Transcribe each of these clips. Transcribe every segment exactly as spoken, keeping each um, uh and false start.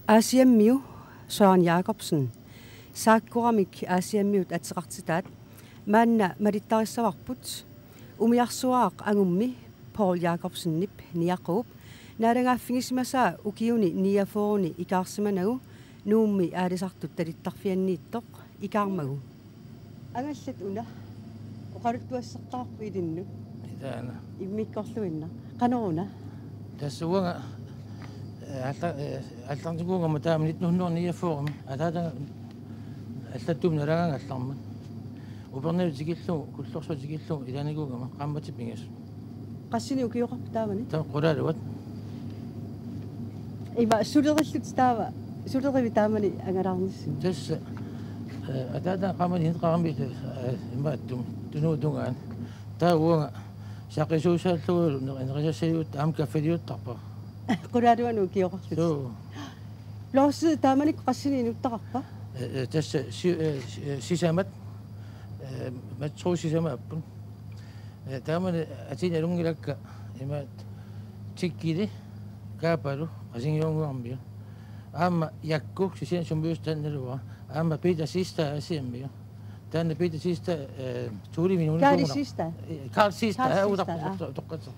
Aasiammiu Søren Jakobsen. Saakkoramik Aasiammiut ateqartitaat maanna malittarissavarput. Umiarsuaaq angummi Poul Jakobsenip niaquup naalagaaffigisimasaa ukiuni niogfyrreni ikaarsimanagu Nuummi aalisartut talittarfianniittoq ikaarmagu. Angallat una oqaluttuassartaarput ilinnut. Taanna. Immikkoorluinnaq. Qanoruna? Tassa uanga, eh, alla-, eh, allarnikuugama taama nitten hundrede niogfyrre. Ataataga allattuumik naalagaangallarmat. Upernaviup tikillugu, Kullorsuup tikillugu ilaanikuugama qaammatit pingasut. Qassinik ukioqarpa taamani? Taava qulaaluat. Ima sulerillutit taava, sulerivit taamani angalaarnissinni? Tassa, eh, ataataga qaamani ineqarami, eh, imaattumik, tunuutungaan. Taava uanga saqqisuusaallugu ne-, nerisassajuut aamma kaffiliuttarpara. Qulaaluanut ukioqarlutit? Suu. Blåsede taamanikkut qassinik inuttaqarpa? Eh, eh, tassa si-, eh, si-, eh, sisamat, eh, matrossit sisamaapput. Eh, taamani atinit alunngilakka imaat Tikkili, Kaapalu, Qasigiunnguarmiu. Aamma Jakku, kisianni summiussaa taanna naluara. Aamma Peter Siegstad Aasiammiu. Taanna Peter Siegstad, eh, Thulemi Nunatta. Karl Siegstad. Eh, Karl Siegstad, Karl eh, Siegstad, utoqqatsoq, ah. Utoqqatsoq.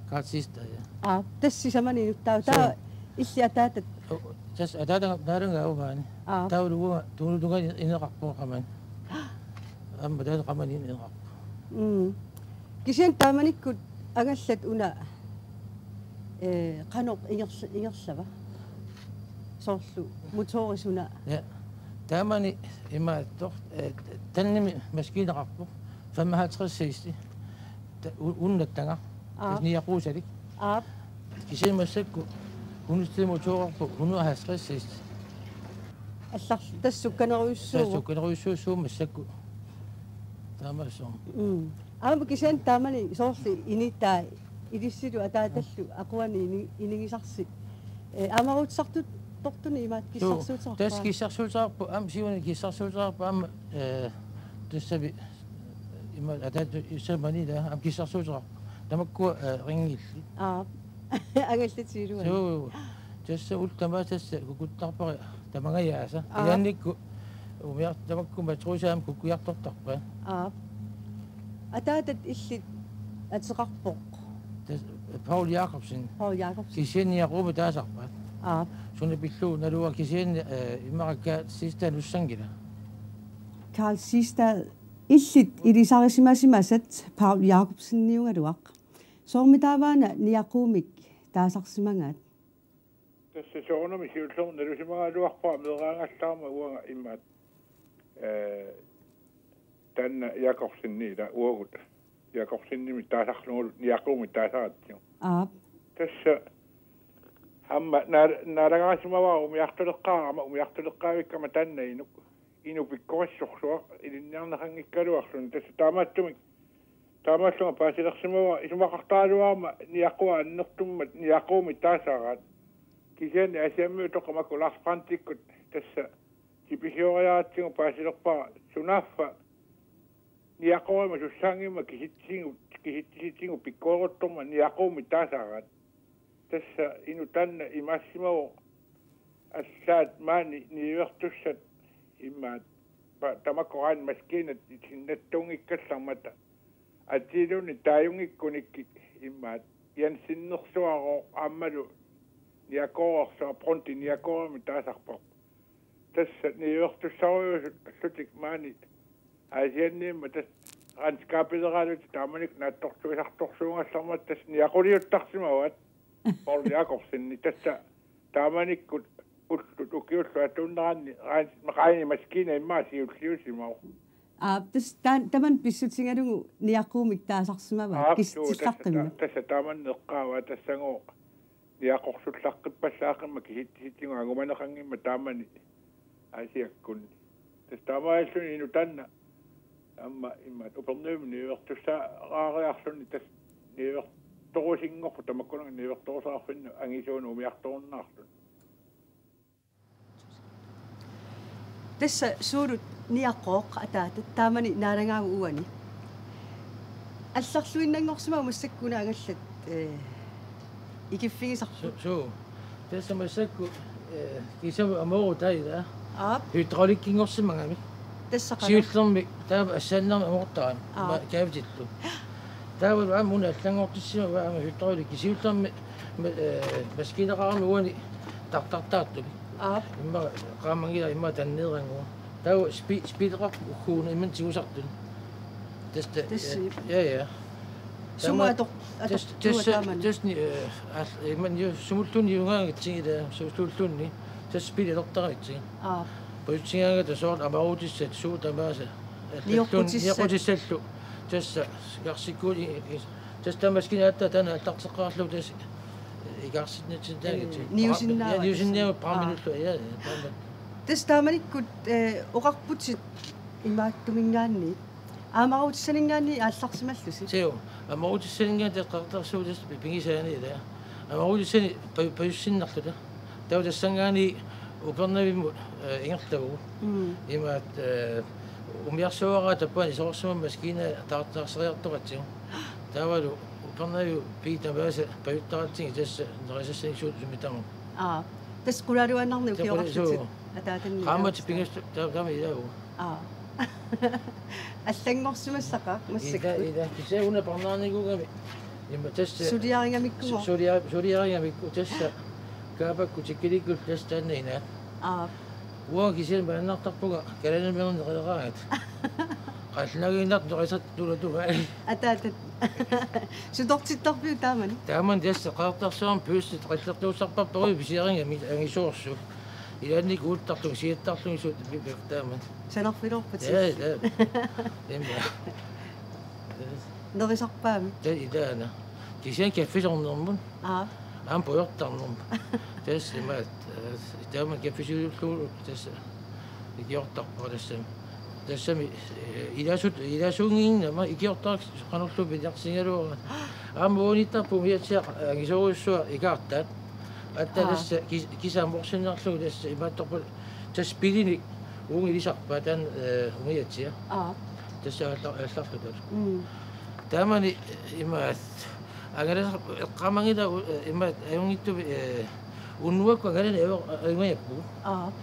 Karl Siegstad, ja. Aa, tassa sisamani inuttaavoq. Suu. Taava illit ataatat. O, tassa ataataga naalagaavoq maani. Aa. Taavalu uanga tunuutungaani ineqarpunga qamani. Aamma taava qamani ineqarpunga. Mm. Kisianni taamanikkut angallat una, eh, qanoq ingerl-, ingerlava? Soorlu motori suna. Ja. Taamani imaattoq, eh, tandemi maskiineqarpoq. Femoghalvtreds heste. Ta-, u-, unnattanga. Aap. Tassa niaquusalik. Aap. Kisianni massakkut hundrede motorerput hundrede og halvtreds heste. Allar tassa sukkanerujussuuvoq. Tassa sukkanerujussuussuuvoq massakkut. Taamaassoq. Mm. Aamma kisianni taamani soorlu inittaa ilissilu ataatallu aquani ini-, inigisarsi. Eh, aamaruutsisartut tortuni imaat. Suu, kissarsuuteqarpa? Tassa kissarsuuteqarpoq, aamma siuani kissarsuuteqarpoq, aamma, eh, tassavi, imaat ataatut issamani ila, aamma kissarsuuteqarpoq. Tamakkua, eh, ringillit. Aap. Angallat iluani. Suu, tassa ullut tamaasa tassa kukuttarpara tamangajaasa. Aap. Ilaannikkut umiar-, tamakku matrosit aamma kukkujartortarpaat. Aap. Ataatat illit ateqarpoq? Tassa Poul Jakobsen. Poul Jakobsen. Kisianni niaquumik taasarpaat. Aap. Suna pillugu naluara kisianni, eh, immaqa Karl Siegstad nussanngilaq. Karl Siegstad, illit ilisarisimasimasat Poul Jakobseniugaluaq. Soormitaava una niaquumik taasarsimagaat? Tassa soorunami siullermik nalusimagaluarpara meeraagallaarama uanga imaat, eh, taanna Jakobseni ila uagut Jakobsenimik taasarlugulu niaquumik taasaratsigu. Aap. Tassa aamma naal-, naalagaasimavara umiartuleqqaarama, umiartuleqqaavikkama taanna inuk. Inuk pikkorissorsuaq ilinniarneqanngikkaluarluni. Tassa taamaattumik taamaallunga paasilersimavara isumaqartaraluarama niaqua annertummat niaquumik taasaraat. Kisianni Aasiammiut toqqammakkut Lars Brandtikkut tassa tipisioriaratsigu paasilerpara sunaaffa niaqorima sussaanngimmat kisitsisigu, kisitsisitigut pikkoreeruttormat niaquumik taasaraat. Tassa inuk taanna imaassimavoq allaat maani niuertussat imaat pa-, tamakku rent maskiinat sinnattuunngikkallarmata. Atiiluunniit taajunngikkunik imaat Jensenersuarooq aammalu niaqoreersuaq Brandti niaqorimik taasarpoq. Tassa niuertussarujuullutik maani Aasianniimmat tassa rent skabeleralutik taamanikkut naatsorsuisartorsuugallarmata tassa niaquliuttarsimavaat Poul Jakobseni tassa taamanikkut ullut ukiullu atuunneranni rent, rent maskiina immaqa siulliusimavoq. Aap, tassa taan-, tamanna pissutigalugu niaquumik taasarsimavaat. Aap, suu, tassa kisitsillaqqimmat. Ta-, tassa taamanna eqqaavaa tassagooq niaqorsullaqqippallaaqimmat kisitsisitigut angumaneqanngimmat taamani Aasiakkunni. Tassa taamaalluni inuk taanna aamma imaat Upernavimmi niuertussaariarluni tassa niuertorusinngorpoq tamakkunannga niuertorusaarfinnut angisuunut umiartorunnaarluni. Tassa Suulut niaqooq ataatat taamani naalagaagut uani. Allarluinnanngorsimavoq massakkut una angallat, eh, ikiffigisarput. Su-, suu. Tassa massakkut, Kiisa amoru taava. Aap. Hydraulikkinngorsimagami. Tassa qanoq? Siullermik taava assaannarmik amoortarami. Aap. Ma-, kaavitillu. Taava aamma una allanngortissimavaa aamma hydraulikki. Siullermik ma-, eh, maskiinaqarami uani tartartaartumik. Aap. Immaqa qaammanngilaq immaqa tanneerannguaq. Taava spi-, spileqarpoq ugguuna imannak tigusartuni. Tassa. Tassa. Ja, ja. Sumut ator-, tassa, atortugut tassa, taamani? Tassa ni, eh, al-, imannak ju-, sumulluunniit jugaangatsigit, sumulluunniit. Tassa spili atortaratsigu. Aap. Pajutsigaangata soorlu amaruutissat suut tamaasa. Nioqqutissat. Nioqqutissallu. Tassa ikarsikkuut i-, i-, tassa taava maskiinap aatsaat taanna aallarteqqaarlugu tassa ikarsinnatsinni taagitsi. Eh, niusinnaavaa. Ja, niusinnaavaa. Aap. Paaminullu, ja, ja, taama. Tassa taamanikkut, eh, oqarputit imaattuminngaanniit. Amaruutissaninngaanniit aallarsimallusi. Suu, amaruutissaninngaanniit tassa Qeqertarsuup tassa pi-, pigisaani ilaa. Amaruutissani paju-, pajussinnarluta. Taava tassanngaanniit Upernavimmut, eh, ingerlavugut. Mm. Imaattoq, eh, umiarsuaraat tappaani soorsimammat maskiina taartaarseriartoqatsigu. Taavalu Upernaviup pii tamaasa pajuttaratsigit tassa nerisassanik suut sumitamu. Aap. Tassa qulaaluaannarnik. Tassa qula-, ukioqarlutit suu. Ataatanni. Qaammatit taamaassagaat. Pingasut ta-, taama ilaavugut. Aap. Allanngorsimassaqaaq massakkut. Ila, ila. Kisianni una parnaarnikuugami. Immaqa tassa suliarigamikku. Su-, sulia-, suliarigamikku tassa. Kaapakkut tikkilikkullu tassa taanna inaat. Aap. Uanga kisianni maannartarpunga kalaaliminerneq neqeqaangat. Qallunaanngiinnartoq nerisat tulatunga. Ataatat. Sutortittarpiuk taamani? Taamani tassa Qeqertarsuarmi pøssit qallertuussarpassuit pisiarigamik angisoorsuit. Ilaanni uuttarlugit siattarlugit suut pi-, pi-, taamani. Sanarfiloorpat. Ja, sissi. Ja. Immaqa. Nerisarpaamik. Ja, ilaana. Kisianni kaffisornermut. Aap. Aamma pujortarnermut. Tassa imaattoq, eh, taama kaffisiullugu tassa ikiortarpara tassami. Tassami, eh, ilaasut-, ilaasuunnginnama ikiortaraq qanorluunniit piniartigigaluarpara. Aamma uaniittarput umiatsiaq angisoorujussuaq ikaartaat. Aatsaat. Aap. Tassa kis-, kisiat amoorsinnarlugu tassa imaattorput tassa spilinik uunga ilisarpaat taanna, eh, umiatsiaq. Aap. Tassa aallar-, aallarluta. Mm. Taamani imaattoq angalasar-, eqqaamanngilaq, eh, imaattoq ajunngitsumik, eh, unnuakkut angalani ajo-, ajunngajappugut. Aap.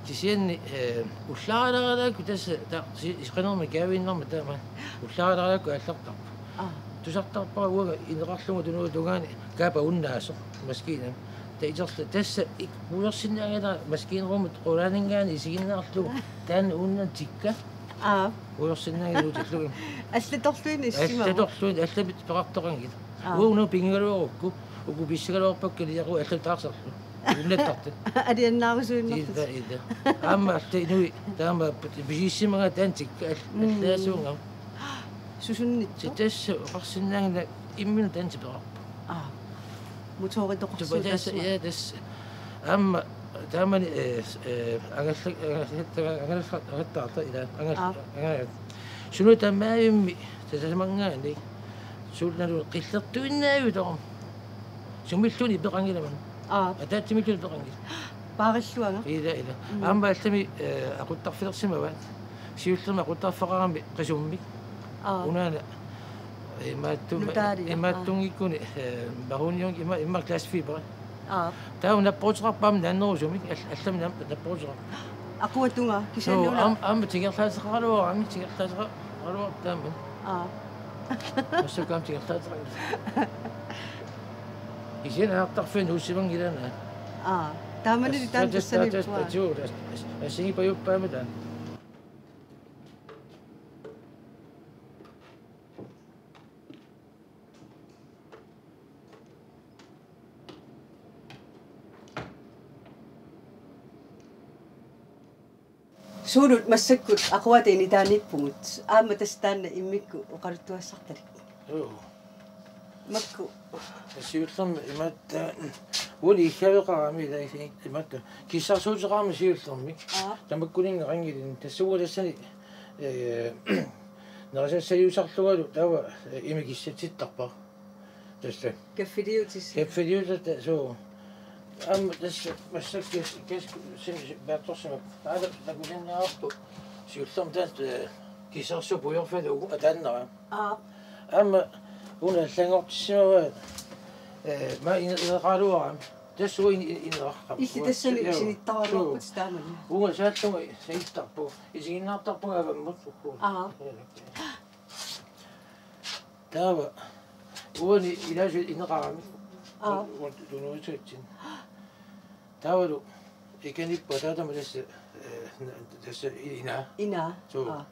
Kisianni, eh, ullaaralaaralaakkut tassa ta-, si-, siqinermi kaaviinnarmi taama. Ullaaralaaralaakkut aallartarput. Aap. Tusartarpara uanga ineqarlunga tunuata tungaani kaapa unnaasoq maskiinami. Taava iterluta tassa ik-, pujorsinnaanngilaq maskiinarummut qulaaninngaanniit isiginnaarlugu taanna uunnaani tikka. Aap. Pujorsinnaanngilaq uutillugit. Allatorluinnaq issimavoq. Allatorluinnaq allamik peqartoqanngilaq. Aap. Uanga una pinngaluarukku, uku pissagaluarpakka liaqu allamik taarserlu. Unnattartut. Alianaarusuinnartut. Ila, ila. Aamma allat inuit taamaapput pisissimagaa taanna tikka al-, mm, allaasuugami. Susunnittoq. Tassa oqarsinnaanngilaq imminut taanna peqarpoq. Aap. Motoritoqarsuutaassuaq. Tupataasa, ja, tassa. Aamma taamani, eh, eh, angalla-, angalla-, angalla-, angallattaarta ilaa, angalla-, aap, angalla-. Suna tamaavimmi tasamanngaanniit. Suullu qillertuinnaajutoq. Sumilluunniit peqanngilaq maani. Aap. Ataatsimilluunniit peqanngilaq. Paarilluanga. Ila, ila. Mm. Aamma allamik, eh, aquttarfilersimavaat. Siullermik aquttarfeqarami qisummik. Aap. Unaana imaattum-, nutaaliaq, imaattunngikkuni, eh, maruniorn-, ima-, immaqa glasfiber. Aap. Taava napporuteqarpoq aamma naannerusumik, al-, allamik nam-, napporuteqarpoq. Aquatungaa, kisianni. Suu, una aam-, aamma tingerlaateqaraluarami, tingerlaateqaraluarpoq taama. Aap. Massakkut aamma tingerlaateqarami. Kisianni anartarfiit nuussimanngillat una. Aap. Taamani taanna tassaniippunga. Tassa, tassa, tassa, tassa, assigiippajuppaami taanna. Suulut massakkut aquata initaaniippugut. Aamma tassa taanna immikkut oqaluttuassartalik. Joo. Makku. Siullermik imaattoq, uani iggaveqarami ila imaattoq. Kissarsuuteqarami siullermik. Aap. Tamakkuninnga qanngilin. Tassa uanga tassani, eh, nerisassaliusarlungalu taava, eh, ima kissatsittarpara. Tassa. Kaffiliutissat. Kaffiliutissat, suu. Aamma tassa massakkut kas-, kas-, sin-, sin-, paatsorsimap. Aala takusinnaavarput. Siullermik taanna, eh, kissarsuup pujorfiata uku ataannarami. Aap. Aamma una allanngortissimavaat, eh, ma ine-, ineqaraluarami. Tassa uanga in-, in-, ineqarpoq. Illit tassani sinittaraluarputit taamani. Uanga saallunga sinittarpunga. Isiginnaartarpunga avammut ukkuuna. Aa. Taava uani ilaasut ineqarami. Aa. Uanga tunuutsuatsin. Taavalu ikaniippoq ataatama tassa, eh, na-, tassa inaa. Inaa. Suu. Aa.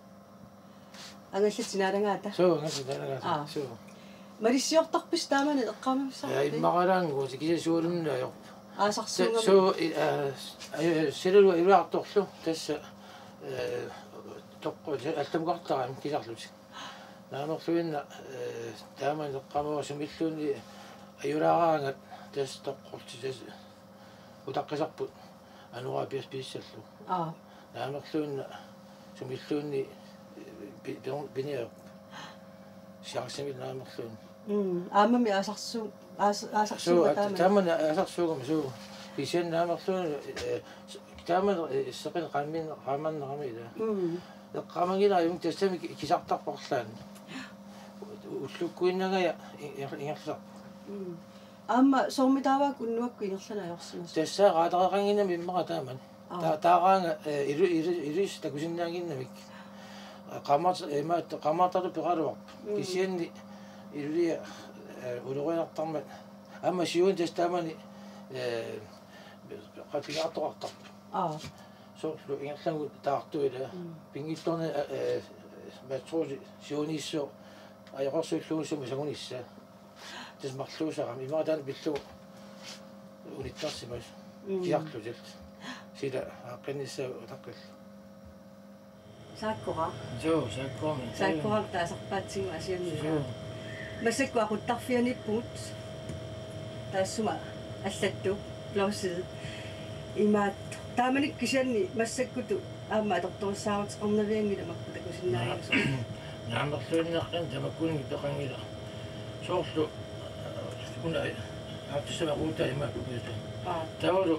Angallatsinaalagaata. Suu, angallatsinaalagaata. Aa. Suu. Malissiortarpisi taamani eqqaamavissarpit? Ja, immaqalaannguusi kisianni sualunnaajoq. Aasarsuugami. Suu, i-, aa, aa, silalu iluartorlu tassa, eh, toqqu-, allamukartarami kisarlutik. Naamerluinnaq, eh, taamani eqqaamavara sumilluunniit ajulaaraangat tassa toqqorlutik tassa utaqqisarput anoraapias piissallu. Aa. Naamerluinnaq sumilluunniit, eh, pi-, pi-, piniarp. Chancemik naamerluinnaq. Mm, aammami aasarsu-, aas-, aasarsuuga. Suu, at-, taamani. Taamani aasarsuugami suu. Kisianni naamerluinnaq, eh, s-, taamani, eh, seqin qammin-, qammannerami ila. Mm. Eqqaamanngilara uunga tassami ki-, kisartarpoq arlaannik. Ullukkuinnangajak i-, i-, ingerlasarpoq. Mm. Aamma soormitaava unnuakkut ingerlaneq ajorsimasoq? Tassa raatareqannginnami immaqa taamani. Aa. Ta-, taaraanga, eh, ilu-, ilu-, ilusi takusinnaannginnamik. Qaamaat-, imaat, qaamaartartut peqaraluarput. Mm. Kisianni ilulia, eh, ulorianartarmat. Aamma siuani tassa taamani, eh, qafigaartoqartarput. Aa. Soorlu ingerlaannaq taartuila. Mm. Pinngitsoorani, eh, eh, matroosi siuniissuaq ajoqersuillugu sumi sangunissaa. Tassa marluusarami. Imaattoq taanna pillugu unittarsimasoq. Mm. Kisarlutillu. Sila aaqqinnissaa utaqqillugu. Saakkoqaaq. Suu, saakkoqarami. Saakkoqarami taasarpaatsigut Aasianni. Suu. Massakkut aquttarfianiippugut. Taassuma allattoq, blå side. Imaattoq. Taamanikkut kisianni massakkutut aamma atortorissaaruteqarnavianngilaq makku takusinnaagasoq. Naa-, naamerluinnaqqinneq tamakkuninnga peqanngilaq. Soorlu, eh, una aatsaat aquuttaa imaakkuuta. Aa. Taavalu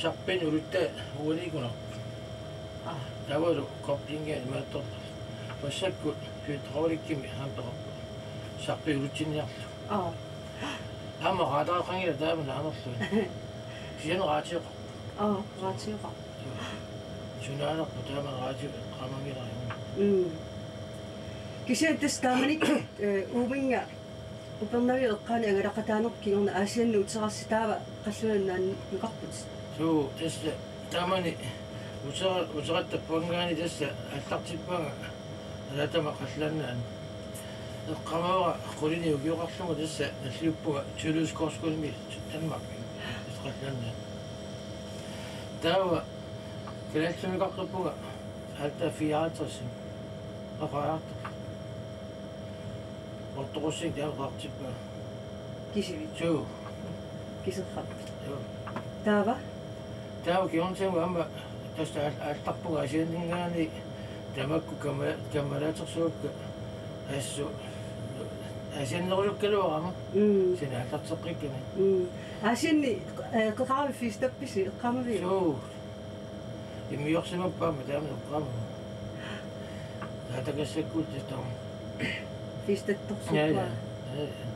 sarpinnut uluttaa uaniikkunarpoq. Aa. Taavalu koblingi imaattorpoq. Massakkut hydraulikkimik aamma peqarpoq. Sarpinnut ulutsinniarlugu. Aa. Aamma raatareqanngilaq taama naamerluinnaq. Kisianni raatioqarpoq. Aa, raatioqarpoq. Sunaanerpoq taama raatioqarmanngilara. Mm. Kisianni tassa taamani, eh, uuminnga Upernaviup eqqaani angalaqataaneq kingorna Aasianni uterassi taava qallunaat nukarput. Suu, tassa taamani utera-, uterattarpungaani tassa aallartippunga ataatama qallunaanut. Eqqaamavara qulinik ukioqarlunga tassa nalliuppunga Tølløse Kostskole-mi Danmark. Tassa qallunaanut. Taava kalaallisuuneqarpunga aatsaat fireoghalvtreds. Oqaartoq. Ortoqussin taava oqartippunga. Kisivit? Suu. Kiserrap? Suu. Taava? Taava kingornatigut aamma tassa aal-, aallarpunga Aasianninngaanniit tamakku kamma-, kammalaatersuukka assut Aasiannerusukkaluarama. Mm. Kisianni aallarteqqikkami. Mm. Aasianni, eh, qeqaramik festappisi eqqaamaviuk? Suu. Immiorsimappat aamma taama eqqaamavara. Taatagassakkuuttut taama. Festattorsuupput. Ja, ja. Ja, ja.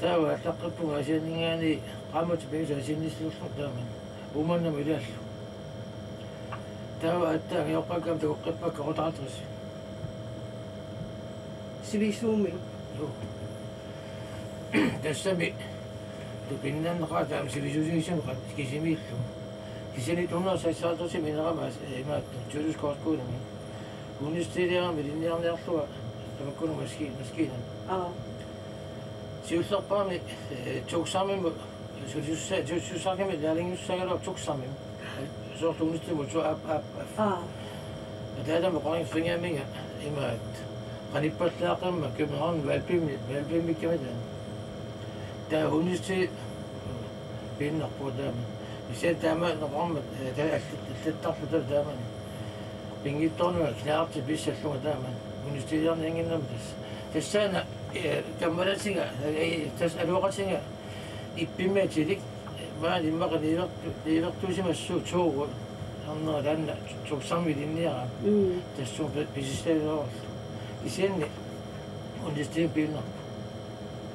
Taava aallaqqippunga Aasianninngaanniit qaammatit pingasut Aasianniissuullunga taama. Uummannamut ilaallugu. Taava aatsaat angajoqqaakka aamma takoqqippakka otteoghalvtreds. Sivisuumik. Joo. Tassami tupinnanneqaaq taama sivisuusigisumik qanoq kisimiillugu. Kisianni nitten hundrede og seksoghalvtreds inerama imaattoq Tølløse Kostskole-mi. Hundestilleriarama ilinniarniarlunga tamakkununnga maski-, maskiinamut. Aa. Siullerpaamik, eh, Togsamimut sulisussa-, sulisussaagamik lærlingiussaagaluarpoq Togsamimut. Soorlu hundestillimut, aap, aap, aap. Aa. Ataatama oqarfigigaangat imaattoq. Qanippallaaqimmat København Valbimi, Valbimikkama taanna. Taava hundestilli piinnarpoq taama. Kisianni taama oqarmat, eh, taava allat-, allattarluta taamani. Pinngitsoornanga knallerti piissallunga taama. Hundestilleriarniannginnama tassa. Tassaana, eh, kammalatiga, eh, tassa aloqatiga ippimmiutilik, maani immaqa niuertu-, niuertuusimassuuvoq Tove. Arnera taanna Togsamimi ilinniarami. Mm. Tassunga pi-, pisissaaleruarlu. Kisianni hundestillimik piinnarpoq.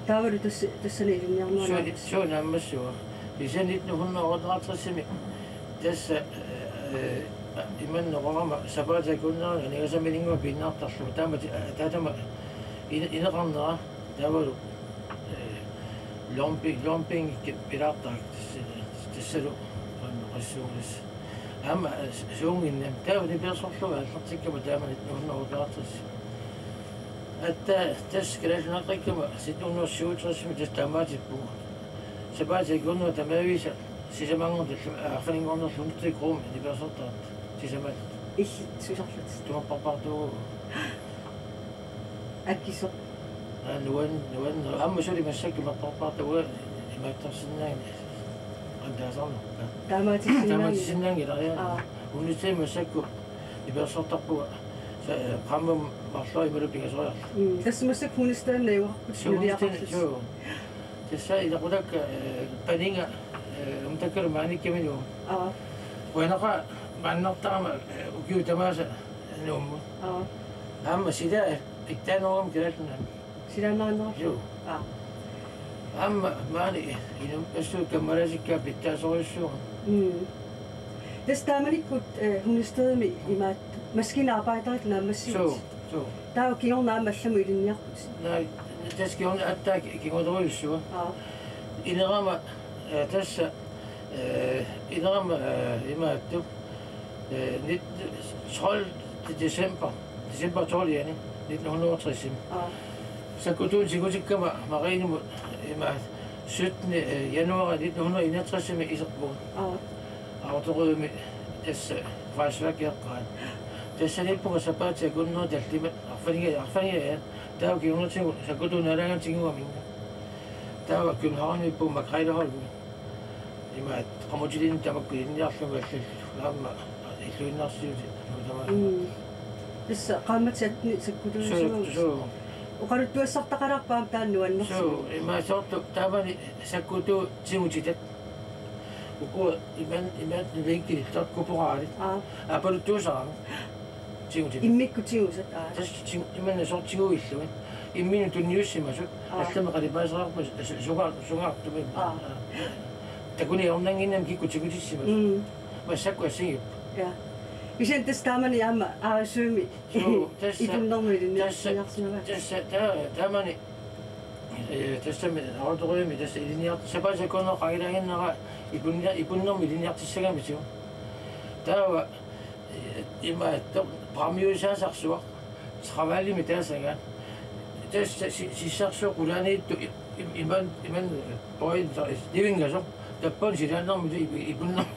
Taavalu tassa, tassani ilinniarnera? Suu, naammassivoq. Suu naammassivoq. Kisianni nitten hundrede og otteoghalvtredsimi tassa, eh, imanna oqarama sapaatip akunnerani aningaasaminngaanniit piinnartarlugu. Taama ti-, eh, taatama ine-, ineqarnera taavalu, eh, lumping, lumping ki-, pilaartarak tassa, tassalu qannoqassuulis. Aamma, eh, suunginnam. Taava nipilersorlugu aallartikkama taama nitten hundrede og otteoghalvtreds. Atta tassa Kalaallit Nunaat qikkama nitten hundrede og syvogtresimi tassa taamaatippugut. Sapaatip akunnera tamaviisa sisamanngornerlu, arfaninngornerlu hundrede kroner nipilersortaratta sisamat. Illit susarlutit? Tumarparpaartuugu. Akisoq? Aa, nuan-, nuanneq. Aamma suli massakkut imarparpaartuugu imaattarsinnaanngilaq. Antaasarnerpa. Taamaatissinnaanngilaq. Taamaatissinnaanngilaq, ja. Aa. Hundrede massakkut nipilersortarpunga. Sa-, eh, qaammat marloriarlunga pingasoriarlunga. Mm, tassa massakkut hundrede najugaqarputit. Suu, nuliaqarlutit. Suu. Tassa ilaqutakka, eh, paniga, eh, umtakkalu maaniikkaminut. Aa. Qujanaqaaq maannartarama, eh, ukiut tamaasa Nuummut. Aa. Aamma sila pitsaanerugami Kalaallit Nunaanni. Silaannarnerarpit? Suu. Aa. Aamma maani inuk assut kammalaatikka pitsaasorujussuuvoq. Mm. Tassa taamanikkut, eh, hundredemi imaattoq maskinarbejderit naammassivutit. Suu, suu. Taava kingorna aamma allamut ilinniarputit? Naa, tassa kingorna aatsaat ki-, kingornerujussuaq. Aa. Inerama, eh, tassa, eh, inerama, eh, imaattoq, eh, nit-, tolvte december, december tolvianni, nitten hundrede og tres. Aa. Sakkutuunik tigutikkama marinimut imaattoq syttende, eh, januar nitten hundrede og enogtresimi iserpunga. Aa. Autorødmi tassa Frederiksværk eqqaani. Tassaniippunga sapaatip akunnera tallimat arfaniga-, arfaniga-, taava kingornatigut sakkutuut naalagaat tigugaminga. Taava Københavnimiippunga Margretheholmimi. Imaattoq qamutilini tamakku ilinniarlunga allallu. Aamma illuinnarsiutit nuutamaat. Mm. Tassa qaammatit attenit sakkutuusimavutit. Suu, suu. Oqaluttuassartaqalaarpa aamma taanna nuannersi? Suu, imaattoq soorlu taamani sakkutuut tigutitat. Ukua iman-, imaattoq nuliikkilit, taakku korporaalit. Aa. Aapaluttuusarami. Tigutit. Immikkut tigusat, aa. Tassa tigu-, imanna soorlu tiguillugit. Imminut tunniussimasut. Aa. Allamik qalipaasarput su-, sunga-, sungaartumik. Aa. Aa. Takuniornannginnami kikkut tigutissimasut. Mm. Massakkut assigiipput. Ja. Kisianni tassa taamani aamma Aarissumi. Suu, tassa, ipunnermi ilinniartitsiniarsimavaat. Tassa, ta-, taamani Eh, tassami autorødmi tassa ilinniart-, sapaatip akunnera qaangilaaginnarnera ipunni-, ipunnermi ilinniartissagamisigut. Taava, eh, imaattoq praamiusaasarsuaq, travalimik taasagaat. Tassa si-, sissarsuaq qulaaniittoq i-, i-, iman-, iman-, eh, point, eh, nivingasoq. Tappavani silaannarmut ipu-, ipunnermi.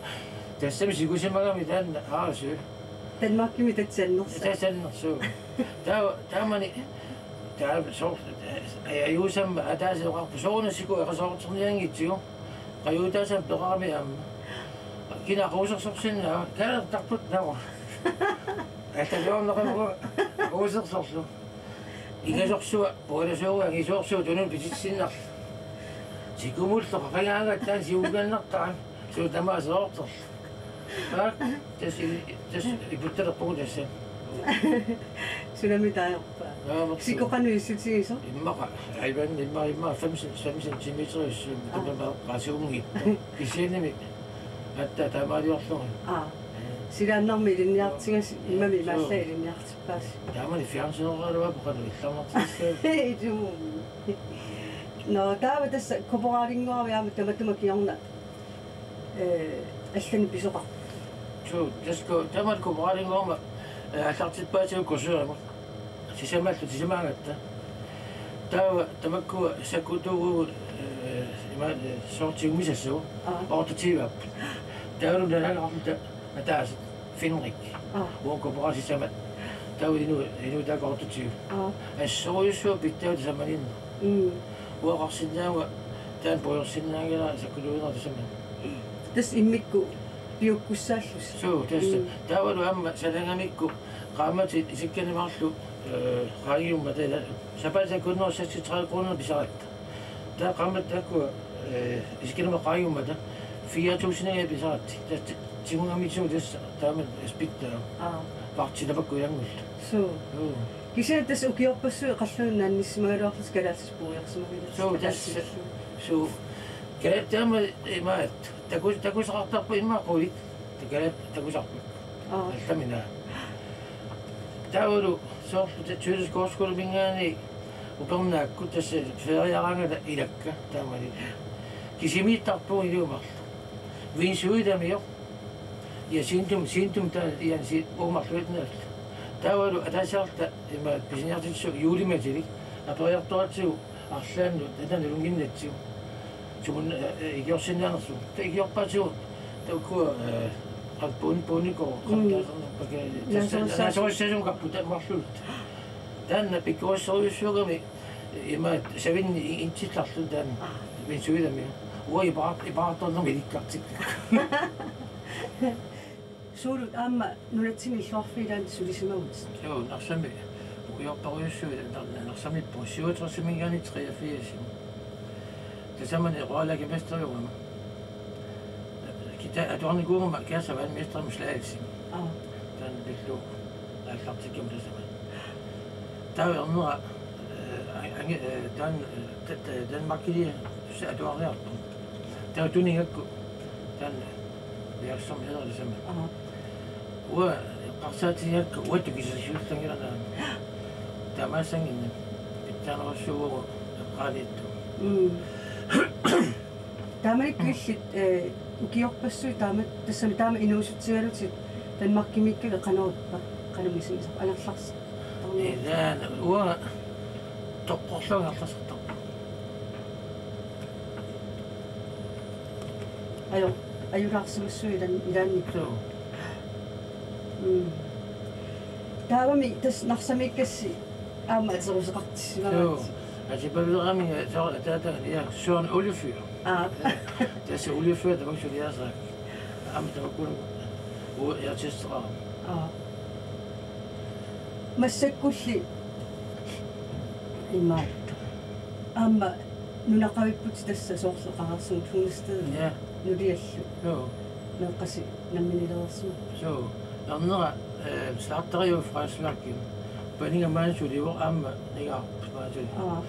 Tassami sigusimagami taanna Aarissui. Danmarkimi tatsannersa. Tatsannersu. Taava, taamani Taava soorlu, eh, ajuusammat ataaseq oqarpoq soorunami sikueqasoortinnianngitsigu. Qajuutaasami peqarami aamma. Kina aquusersorsinnaava? Kaalertarput naava. Attaviorneqarugu aquusersorlu. Ingasorsuaq, pualasuugu angisoorsuaq tununni pititsinnarlu. Sikumullu qaqingaangat taanna siulinnartarami. Suu tamaasa soortorlu. Aa, tassa, tassa iputtalerpugut tassa. Sunami taajorpa? Aa, maqsu. Sikoq qanoq issutigisoq? Immaqa, aivan, immaqa, immaqa fem, fem centimeter issut, aa, taama qasuunngitsoq. Kisiannimi, atta taamaaliorlunga. Aa. Silaannarmi ilinniartigassi, immami imaallaat ilinniartippaassi. Taamani fjernsynerugaluarpoq qanoq illarnartigissavat. Itumu. Nå, taava tassa korporalinngorami aamma tamatuma kingorna eh, allanik pisoqarpoq. Suu, tassa taamani korporalinngorama, eh, aallartippaatigut kursuserimut. Sisamallu, sisamaagatta. Taava tamakkua sakkutuut, eh, ima, eh, soorlu tigumisassagut. Aa. Otteogtyve-aapput. Taavalu naalagaqarluta ataaseq Fenrik. Aa. Uagut korporalip sisamat. Taava inu-, inuit taakku otteogtyve. Aa. Assorujussuaq pitsaasoq samaniinnaq. Mm. Uanga oqarsinnaavunga taanna puigorsinnaanngilara sakkutuuinerup tassami. Tassa immikkut piukkussaallusi. Suu, tassa. Mm. Taavalu aamma sanagamikku qaammatit isikkanni marluk, eh, qaangiummata taava sapaatip akunnera seksogtredive kroner pisaratta. Taava qaammatit taakku, eh, isikkanni marluk qaangiummata fire tusind pisaratta. Tassa ti-, tigugamitsigut tassa taama splittaavoq. Aa. Paarti tamakku ilanngullugu. Suu. Suu. Kisianni tassa ukiorpassuit qallunut naannissimagaluarlutik kalaallisut puiorsimagaluarlutik. Suu, tassa. Suu. Kalaallit taama imaattoq. Taku-, takusaqartarput immaqa qulit. Kalaallit takusarput. Aa. Allamik. Taavalu soorlu Tølleskov Skoleminngaanniit upernaakkut tassa feriaraangata ilakka taamani. Kisimiittarpugut iluamik marluk. Wingsuit amioq. Ja, Siindum, Siindum taava, ja, si-, uummarluinnarlu. Taavalu ataasiarluta ima pisiniartitsisut juulimatilik aperiartoratsigu arlaannut, taanna nalunnginnatsigu. Sumun, eh, eh, ikiorsinnaanersugut. Taava ikiorpaatigut, taava ukua, eh, qappuun, puunikoo, Mm. qaptaasarnerpakka, Naasorissaasut. Naasorissaasut kapput taammarluulluta. Taanna pikkorissorujussuugami ima savinni i-, intillarlu taanna. Aa. Wingsuit amioq. Uanga ipar-, ipaartornermi ilikkartik. Suulut aamma nunatsinni illoqarfiit ilaanni sulisimavutit? Joo, Narsami. Ukiorparujussuit Nar-, Narsamiippugut syvogtresiminngaanniit treogfirsimi. Tasamani royalakimesteriugama. Kita atuarnikuugama Kærsavanemesterimut Slagelsemi. Aa. Taanna pillugu aallartikkama tasamani. Taava ernera, eh, ange-, eh, taanna, eh, ta-, ta-, Danmarkiliartussaq atuariarpunga. Taava tunigakku taanna virksomhedilisimavunga. Aha. Uanga eqqarsaatigigakku uattut kisassuullanngilara. Taamaassanngimmat pitsaanerussuuvoq eqqaaniittoq. Mm. Taamanikkut illit, eh, ukiorpassuit taama, tassami taama inuusutsigalutit Danmarkimiikkavit qanoq ippa, qanoq misigisarpa, angerlarsi-, Ilaana, uanga toqqorlugu angerlartarpunga. Ajo, ajulaarsimassuit ilan-, ilaanni. Joo. Mm. Taavami tassa Narsamiikkassi aamma ateruseqartissimavaat. Joo. Atipavilerami, ja, soorlu ataataga, ja, Søren Oliefyr. Aa. Tassa Oliefyr tamakku suliasaat. Aamma tamakku uatsiassaqarami. Aa. Massakkulli imaattoq. Aamma nunaqavipputit tassa soorlu Qaqersumut Hundestedimi. Ja. Nuliallu. Joo. Meeqqasi namminilereersimapput. Joo. Ernera, eh, slagteriuvoq Frederiksværkimi. Paniga maani sulivoq aamma nigaarput maani suli. Aa.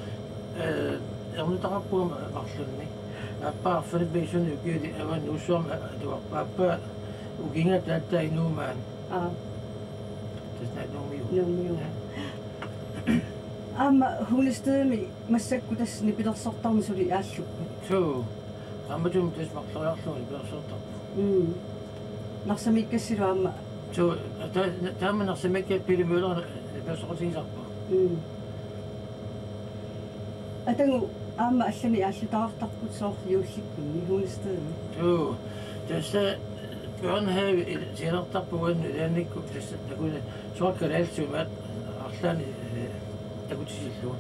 Eh, ernutaqarpunga marlunnik. Aappaa arfineq-pingasunut ukiulik avannuussuarmi atuarpaa. Aappaa ukiga taataa inuumaani. Aa. Tassa Nuummiut. Nuummiut. Ja. Aamma Hundestedimi massakkut tassa nipilersortarneq suli aalluppat. Suu. Qaammatini tassa marloriarlugu nipilersortarput. Mm. Narsamiikkassilu aamma. Suu, ta-, taama Narsamiikka Pele Møller nipilersoqatigisarpaa. Mm. Atagu aamma allanik aallutaqartarput soorlu juullikkunni Hundestedimi. Joo, tassa børnehave il-, sianertarpoq uannut ilaannikkut tassa takuni soorlu kalaallisut imaat arlaannik, eh, takutisillugu.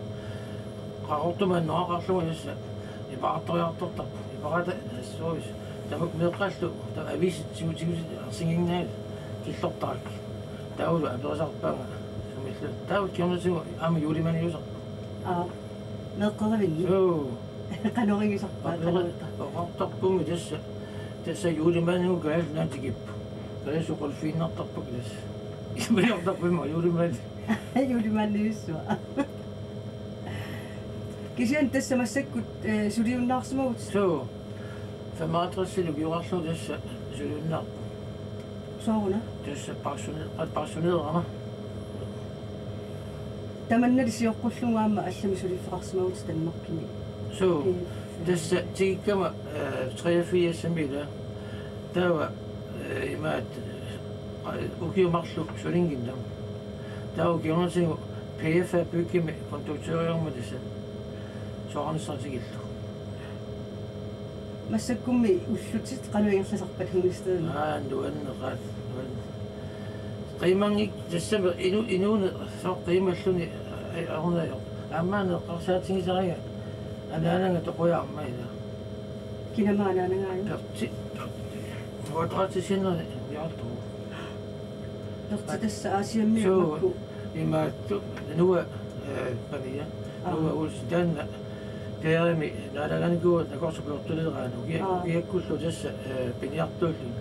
Qaqortumaannaraqarlugu tassa ipaartoriartortarput. Ipaarata assuis. Tamakku meeqqallu, taava aviisit siu-, siusit arsinginnaat killortarakku. Taavalu aperisarpaanga sumillu. Taava kingornatigut aamma juulimaaniusarput. Aa, meeqqerivinni? Joo. Qanoq iliortarpa, qanoq iliortarpa? Oqartarpunga tassa, tassa juulimaanigut Kalaallit Nunaat tikipput. Kalaallisut oqaluffeqartarpakka tassa. Isumaliortarput immaqa juulimaani. Juulimaaniussuaq. Kisianni tassa massakkut, eh, suliunnaarsimavit? Suu. Femoghalvtredsimi ukiorarlugu tassa suliunnaarpunga. Sooruna? Tassa pensione-, pensionerama. Tamannali sioqqullugu aamma allamik suliffeqarsimavit Danmarkimi. Suu. P F. Tassa tikikkama, eh, treogfirsimi ilaa. Taava, eh, imaat, eh, ukiut marluk sulinnginnama. Taava kingornatigut P F-ikkut Byggemi konduktøriorama tassa. Soorunami tikillugu. Massakkummi ullutit qanoq ingerlasarpat Hundestedimi? Aa, nuanneqaat, nuanneq. Qiimanngikkuit tassami inu-, inuuneq soorlu qiimalluni, aa, ornajoq. Aamma eqqarsaatigisariga anaanaga toqujaarama ilaa. Kinama anaanagaajuk? Perti, Perti. Uattaqatsisinnani ujartu. Perti tassa Aasiammiut. Suu. Makku. Imaattoq, Noah, eh, pania. Aa. Noah Olsen, taanna, P R-imi, naalagaanikuuvoq nakorsap ujartuleeraanni, uki-, Aa. Ukiakkullu tassa, eh, piniartuulluni.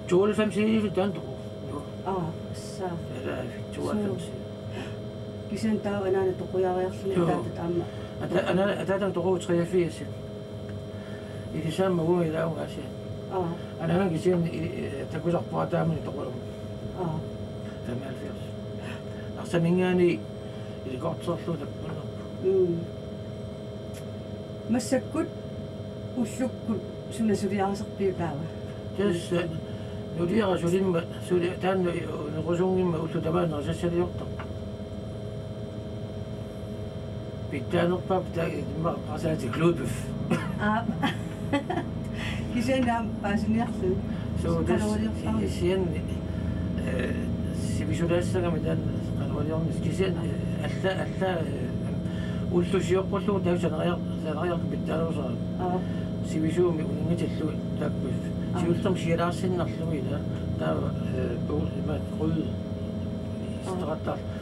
Tooghalvfems taanna toqu. Noah. Aa, tassa. Ila, tooghalvfems. Suu. Kisianni taava anaana toqujariarluni. Joo. Ataatata aamma. Ata-, ana-, ataatama toquvoq treogfirs. Ilisaammat uanga ilaavunga Aasianni. Aa. Anaanaga kisianni i-, i-, takusarpara taamani toqullugu. Aa. Femoghalvfjerds. Arsaminngaanniit ilikkoortorlugu tappunnerpu. Mm. Massakkut ullukkut suna suliarisarpiuk taava? Tassa nuliara sulimmat, suli-, taanna unerusunngimmat ullut tamaasa sassaliortarpoq. Pitsaanerpaap taava immaqa qasaatit klubbif. Aa. Kisianni aamma paasiniarluni. Suu, tassa qanoq iliortarami? Kisianni, eh, sivisulaassagami taanna qanoq iliornissaq. Kisianni, eh, alla-, alla-, eh, ullut sioqqullugu taava sanariar-, sanariarlugu pitsaanerusarami. Aa. Sivisuumik uninngatillugit taakku. Aa. Siullermik sialaarsinnarlugit ilaa. Taava, eh, pu-, imaattoq qujut. Aa. Isteqattaarlugit.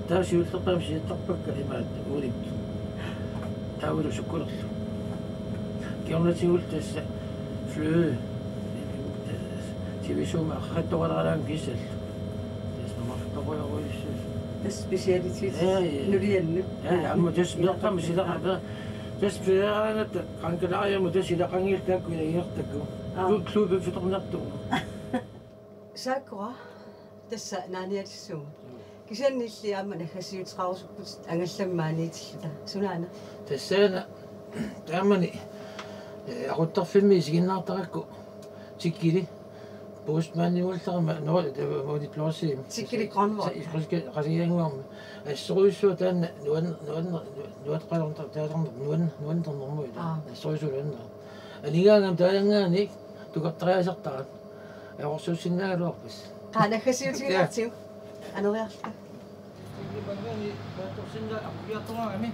Taava siullerpaamik siattarpakka imaattoq uulikkut. Taavalu sukkulerlugu. Kingornatigut tassa fløde. Sivisuumik arrattoqalaaraangat kissallugu. Tassa mamartoqujorujussuusoq. Tassa specialitet. Ja, ja. Nuliannut. Ja, ja, aamma tassa meeqqamik silaqa-, tassa piaaraangatta qankalaariamut tassa ilaqanngilaq taakku ilagiartakku. Aa. Klu-, klubbiffitornartuuvoq. Sakura, tassa naanialissuunga. Kisianni illit aamma naggasiuteqarusupputit angallammi maaniitilluta. Sunaana? Tassaana taamani, eh, aquttarfimmi isiginnaartarakku Tikkili, Postmaniugallarama, no, det var de blåsede. Tikkili Grønvold. Qasigiannguarmi. Assorujussuaq taanna nuan-, nuan-, nuateqalernera-, taalerner-, nuan-, nuannernermut. Aa. Assorujussuaq nuannerneq. Anigaangami taajanngaanniit tukartariaasartarat. Ajorsuussinnaagaluarput. Qaa, naggasiutigilaartigu. Aneriarluta. Ilipangani paattorsinnaaq apukiartoraangami.